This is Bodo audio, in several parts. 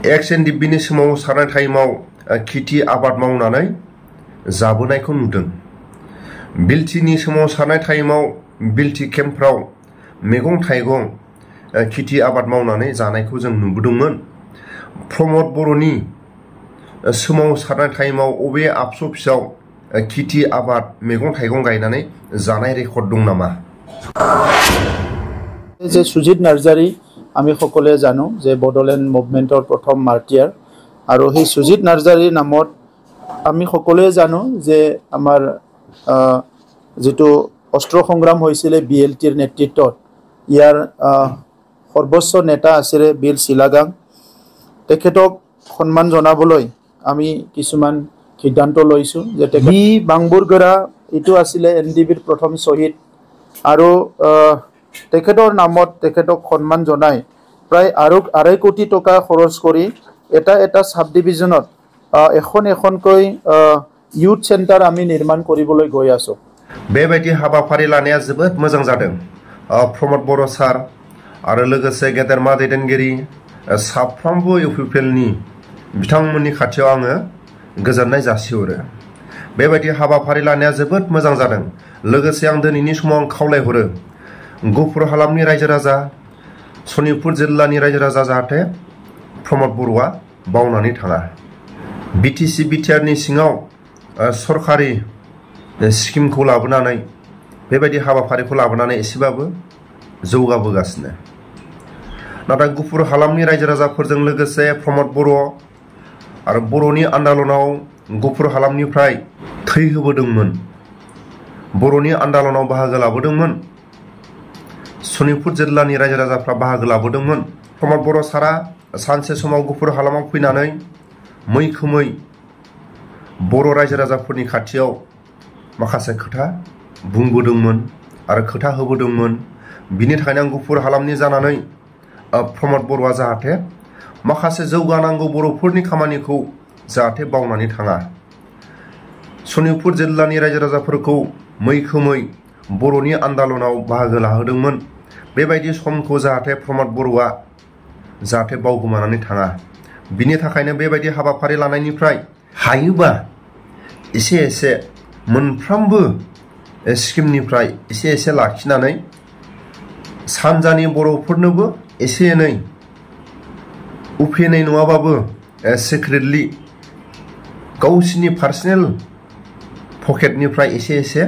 एक्सएनडिबिनि सोमावसारनाय टाइमाव खेथि आबाद मावनानै जाबोनायखौ नुदों। बिलटिनि सोमावसारनाय टाइमाव बिलटि केम्पफ्राव मैगं थाइगं खेथि आबाद मावनानै जानायखौ जों नुबोदोंमोन। प्रमद बर'नि सोमावसारनाय टाइमाव अबे आबसु अफिसाव खेथि आबाद मैगं थाइगं गायनानै जानाय रेकर्ड दं नामा? যে সুজিত নাৰ্জাৰী আমি সকলোৱে জানো যে বড়োলেণ্ড মুভমেণ্টৰ প্ৰথম মাৰ্টিয়াৰ, আৰু সেই সুজিত নাৰ্জাৰীৰ নামত আমি সকলোৱে জানো যে আমাৰ যেটো অস্ত্ৰ সংগ্ৰাম হৈছিলে বিএলটিৰ নেতৃত্বত, ইয়াৰ সৰ্বোচ্চ নেতা আছিলে বীৰ চিলাগাং। তেখেতক সন্মান জনাবলৈ আমি কিছুমান সিদ্ধান্ত লৈছোঁ যে বি বাংবুৰগৰা এইটো আছিলে এনডিবিৰ প্ৰথম শ্বহীদ, আৰু তেখেতৰ নামত তেখেতক সন্মান জনাই প্ৰায় 2.5 কোটি টকা খৰচ কৰি এটা সাব ডিভিজনত এখনকৈ ইউথ চেণ্টাৰ আমি নিৰ্মাণ কৰিবলৈ গৈ আছো। बेबायदि हाबाफारि लानाया जोबोद मोजां जादों। प्रमद बर' सार आरो लोगोसे गेदेरमा दैदेनगिरि साफ्रोमबो इउपिपिएलनि बिथांमोननि खाथियाव आङो गोजोननाय जासिहरो। बेबायदि हाबाफारि लानाया जोबोद मोजां जादों। लोगोसे आं दिनैनि समाव खावलायहरो गुफुर हालामनि रायजो राजा, सनितपुर जिल्लानि रायजो राजा जाहाथे प्रमद बर'आ बावनानै थाङा। बिटिसि बिटिआरनि सिङाव सरकारि स्किमखौ लाबोनानै बेबायदि हाबाफारिखौ लाबोनानै एसेबाबो जौगाबोगासिनो। नाथाय गुफुर हालामनि रायजो राजाफोरजों लोगोसे प्रमद बर' आरो बर'नि आन्दलनाव गुफुर हालामनिफ्राय थै होबोदोंमोन, बर'नि आन्दलनाव बाहागो लाबोदोंमोन, सनितपुर जिल्लानि रायजो राजाफ्रा बाहागो लाबोदोंमोन। प्रमद बर' सारा सानसे समाव गुफुर हालामाव फैनानै मैखोमै बर' रायजो राजाफोरनि खाथियाव माखासे खोथा बुंबोदोंमोन आरो खोथा होबोदोंमोन। बिनि थाखायनो आं गुफुर हालामनि जानानै प्रमद बर'आ जाहाथे माखासे जौगानांगौ बर'फोरनि खामानिखौ जाहाथे बावनानै थाङा। सनितपुर जिल्लानि रायजो राजाफोरखौ मैखोमै बर'नि आन्दलनाव बाहागो लाहोदोंमोन। बेबायदि समखौ जाहाथे प्रमद बर'आ जाहाथे बावगोमानानै थाङा। बिनि थाखायनो बेबायदि हाबाफारि लानायनिफ्राय हायोबा एसे मोनफ्रोमबो स्किमनिफ्राय एसे लाखिनानै सानजानि बर'फोरनोबो एसे एनै उफेनै नङाबाबो सिक्रेटलि गावसिनि पार्सनेल पकेटनिफ्राय एसे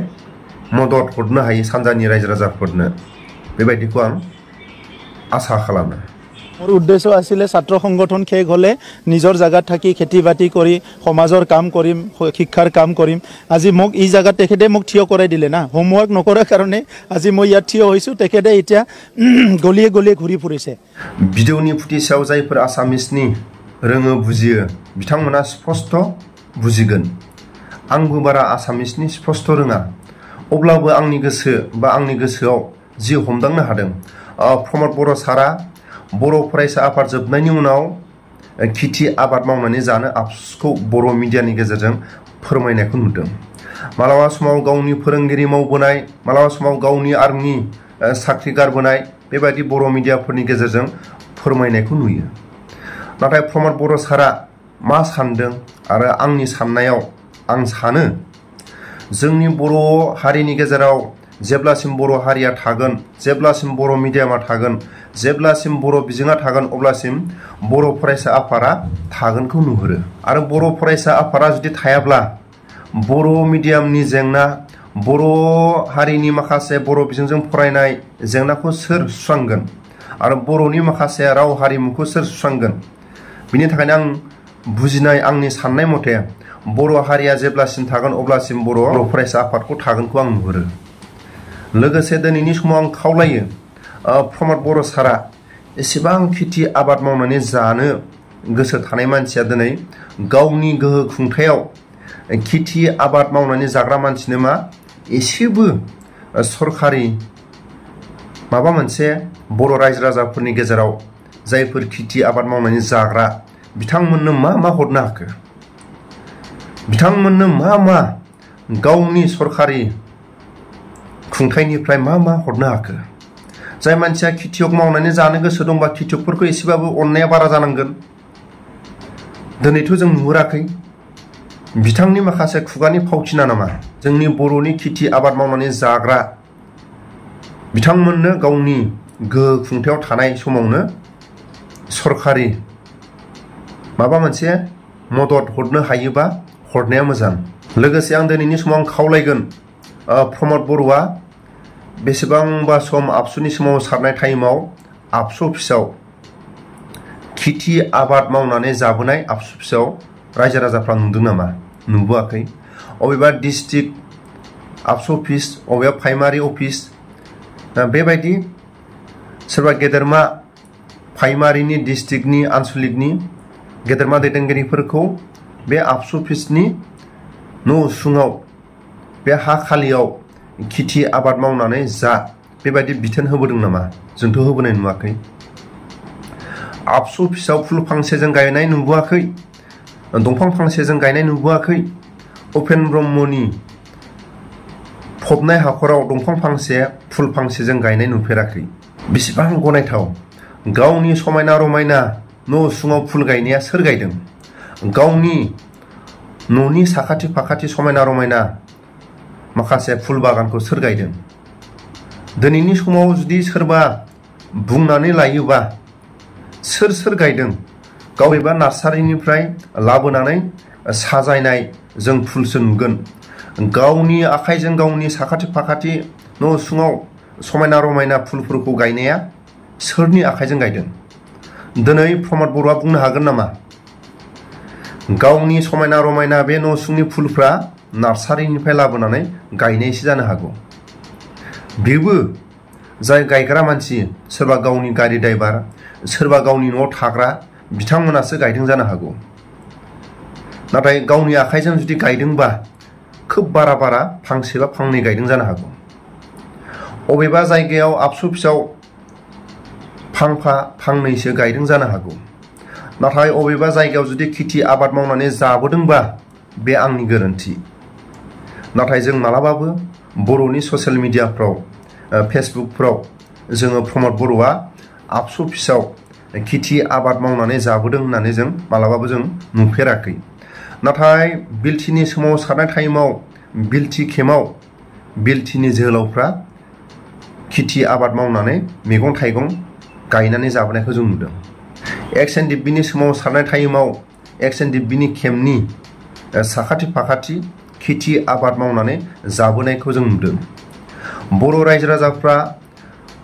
मदद हरनो हायो सानजानि रायजो राजाफोरनो। बेबायदिखौ आं आसा खालामो। মোৰ উদ্দেশ্য আছিলে ছাত্ৰ সংগঠন শেষ হ'লে নিজৰ জায়গাত থাকি খেতি বাতি কৰি সমাজৰ কাম কৰিম, শিক্ষাৰ কাম কৰিম। আজি মোক এই জায়গাত তেখেতে মোক থিয় কৰাই দিলে না, হোমৱৰ্ক নকৰাৰ কাৰণে আজি মই ইয়াত থিয় হৈছোঁ। তেখেতে এতিয়া গলিয়ে গলিয়ে ঘূৰি ফুৰিছে। भिडिअनि फुटेजआव जायफोर आसामिसनि रोङो बुजियो बिथांमोना स्पष्ट बुजिगोन। आंबो बारा आसामिसनि स्पष्ट रोङा, अब्लाबो आंनि गोसो बा आंनि गोसोआव जि हमदांनो हादों, प्रमद बर' सारा बर' फरायसा आफाद जोबनायनि उनाव खेथि आबाद मावनानै जानो आफसोसखौ बर' मिडियानि गेजेरजों फोरमायनायखौ नुदों। मालाबा समाव गावनि फोरोंगिरि मावबोनाय, मालाबा समाव गावनि आर्मि साख्रि गारबोनाय बेबायदि बर' मिडियाफोरनि गेजेरजों फोरमायनायखौ नुयो। नाथाय प्रमद बर' सारा मा सानदों आरो आंनि साननायाव आं सानो जोंनि बर' हारिनि गेजेराव जेब्लासिम बर' हारिया थागोन, जेब्लासिम बर' मिडियामा थागोन, जेब्लासिम बर' बिजोङा थागोन, अब्लासिम बर' फरायसा आफादा थागोनखौ नुहुरो। आरो बर' फरायसा आफादा जुदि थायाब्ला बर' मिडियामनि जेंना, बर' हारिनि माखासे बर' बिजोंजों फरायनाय जेंनाखौ सोर सुस्रांगोन आरो बर'नि माखासे राव हारिमुखौ सोर सुस्रांगोन? बिनि थाखायनो आं बुजिनाय आंनि साननाय मथे बर' हारिया जेब्लासिम थागोन अब्लासिम बर' फरायसा आफादखौ थागोनखौ आं नुहुरो। लोगोसे दिनैनि समाव आं खावलायो प्रमद बर' सारा एसेबां खेथि आबाद मावनानै जानो गोसो थानाय मानसिया दिनै गावनि गोहो खुंथायाव खेथि आबाद मावनानै जाग्रा मानसिनो मा एसेबो सरकारि माबा मोनसे बर' रायजो राजाफोरनि गेजेराव जायफोर खेथि आबाद मावनानै जाग्रा बिथांमोननो मा हरनो हाखो? बिथांमोननो मा गावनि सरकारि खुंथायनिफ्राय मा हरनो हाखो? जाय मानसिया खेथियक मावनानै जानो गोसो दंबा खेथियकफोरखौ एसेबाबो अननाया बारा जानांगोन। दिनैथ' जों नुहुराखै बिथांनि माखासे खुगानि फावथिना नामा जोंनि बर'नि खेथि आबाद मावनानै जाग्रा बिथांमोननो गावनि गोहो खुंथायाव थानाय समावनो सरखारि माबा मोनसे मदद हरनो हायोबा हरनाया मोजां। लोगोसे आं दिनैनि समाव खावलायगोन प्रमद बर'आ बेसेबांबा सम आबसुनि समाव सारनाय टाइमाव आबसु अफिसाव खेथि आबाद मावनानै जाबोनाय आबसु अफिसाव रायजो राजाफ्रा नुदों नामा? नुबोआखै। अबेबा डिस्ट्रिक्ट आबसु अफिस, अबेबा प्राइमारि अफिस बेबायदि सोरबा गेदेरमा प्राइमारिनि डिस्ट्रिक्टनि आनसलिकनि गेदेरमा दैदेनगिरिफोरखौ बे आबसु अफिसनि न' उसुङाव बे हा खालियाव खेथि आबाद मावनानै जा बेबायदि बिथोन होबोदों नामा? जोंथ' होबोनाय नुवाखै। आबसु अफिसाव फुल फांसेजों गायनाय नुबोआखै, दंफां फांसेजों गायनाय नुबोआखै। उपेन ब्रह्मनि फबनाय हाखराव दंफां फांसे फुल फांसेजों गायनाय नुफेराखै। बेसेबां गनायथाव। गावनि समायना रमायना न' उसुङाव फुल गायनाया सोर गायदों? गावनि न'नि साखाथि फाखाथि समायना रमायना माखासे फुल बागानखौ सोर गायदों? दिनैनि समाव जुदि सोरबा बुंनानै लायोबा सोर गायदों? गावबा नार्सारिनिफ्राय लाबोनानै साजायनाय जों फुलसो नुगोन। गावनि आखाइजों गावनि साखाथि फाखाथि न' उसुङाव समायना रमायना फुलफोरखौ गायनाया सोरनि आखाइजों गायदों? दिनै प्रमद बर'आ बुंनो हागोन नामा गावनि समायना रमायना बे न' उसुंनि फुलफ्रा नार्सारिनिफ्राय लाबोनानै गायनायसो जानो हागौ? बेबो जाय गायग्रा मानसि, सोरबा गावनि गारि ड्राइभार, सोरबा गावनि न'आव थाग्रा बिथांमोनासो गायदों जानो हागौ। नाथाय गावनि आखाइजों जुदि गायदोंबा खोब बारा फांसे बा फांनै गायदों जानो हागौ। अबेबा जायगायाव आबसु अफिसाव फांफा फांनैसो गायदों जानो हागौ। नाथाय अबेबा जायगायाव जुदि खेथि आबाद मावनानै जाबोदोंबा बे आंनि गोरोन्थि। नाथाय जों मालाबाबो बर'नि ससियेल मिडियाफ्राव फेसबुकफ्राव जोङो प्रमद बर'आ आबसु अफिसाव खेथि आबाद मावनानै जाबोदों होननानै जों मालाबाबो जों नुफेराखै। नाथाय बिलटिनि समाव सारनाय टाइमाव बिलटि केम्पआव बिलटिनि जोहोलावफ्रा खेथि आबाद मावनानै मैगं थाइगं गायनानै जाबोनायखौ जों नुदों। XNDP-नि समाव सारनाय टाइमाव XNDP-नि केम्पनि साखाथि फाखाथि खेथि आबाद मावनानै जाबोनायखौ जों नुदों। बर' रायजो राजाफ्रा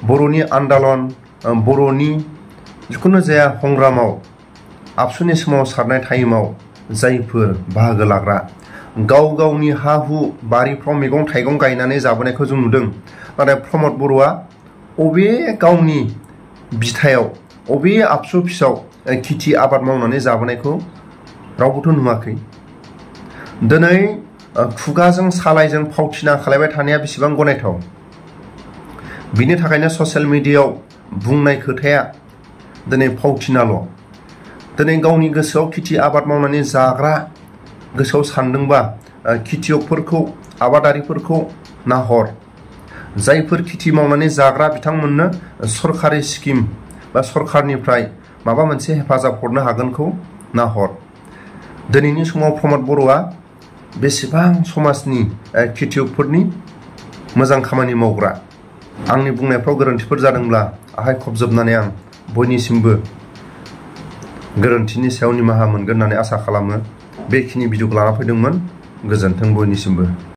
बर'नि आन्दालन, बर'नि जिखुनु जाया संग्रामाव आबसुनि समाव सारनाय टाइमाव जायफोर बाहागो लाग्रा गाव गावनि हा हु बारिफ्राव मैगं थाइगं गायनानै जाबोनायखौ जों नुदों। नाथाय प्रमद बर'आ अबे गावनि बिथायाव अबे आबसु अफिसाव खेथि आबाद मावनानै जाबोनायखौ रावबोथ' नुवाखै। दिनै खुगाजों सालायजों फावथिना खालायबाय थानाया बेसेबां गनायथाव। बिनि थाखायनो ससियेल मिडियायाव बुंनाय खोथाया दिनै फावथिनाल'। दिनै गावनि गोसोआव खेथि आबाद मावनानै जाग्रा गोसोआव सानदोंबा खेथियकफोरखौ, आबादारिफोरखौ नाहर। जायफोर खेथि मावनानै जाग्रा बिथांमोननो सरखारि स्किम बा सरखारनिफ्राय माबा मोनसे हेफाजाब हरनो हागोनखौ नाहर। दिनैनि समाव प्रमद बर'आ बेसेबां समाजनि खेथियकफोरनि मोजां खामानि मावग्रा। आंनि बुंनायफ्राव गोरोन्थिफोर जादोंब्ला आखाइ खबजोबनानै आं बयनिसिमबो गोरोन्थिनि सायाव निमाहा मोनगोन होननानै आसा खालामो। बेखिनि भिडिअखौ लाना फैदोंमोन। गोजोन्थों बयनिसिमबो।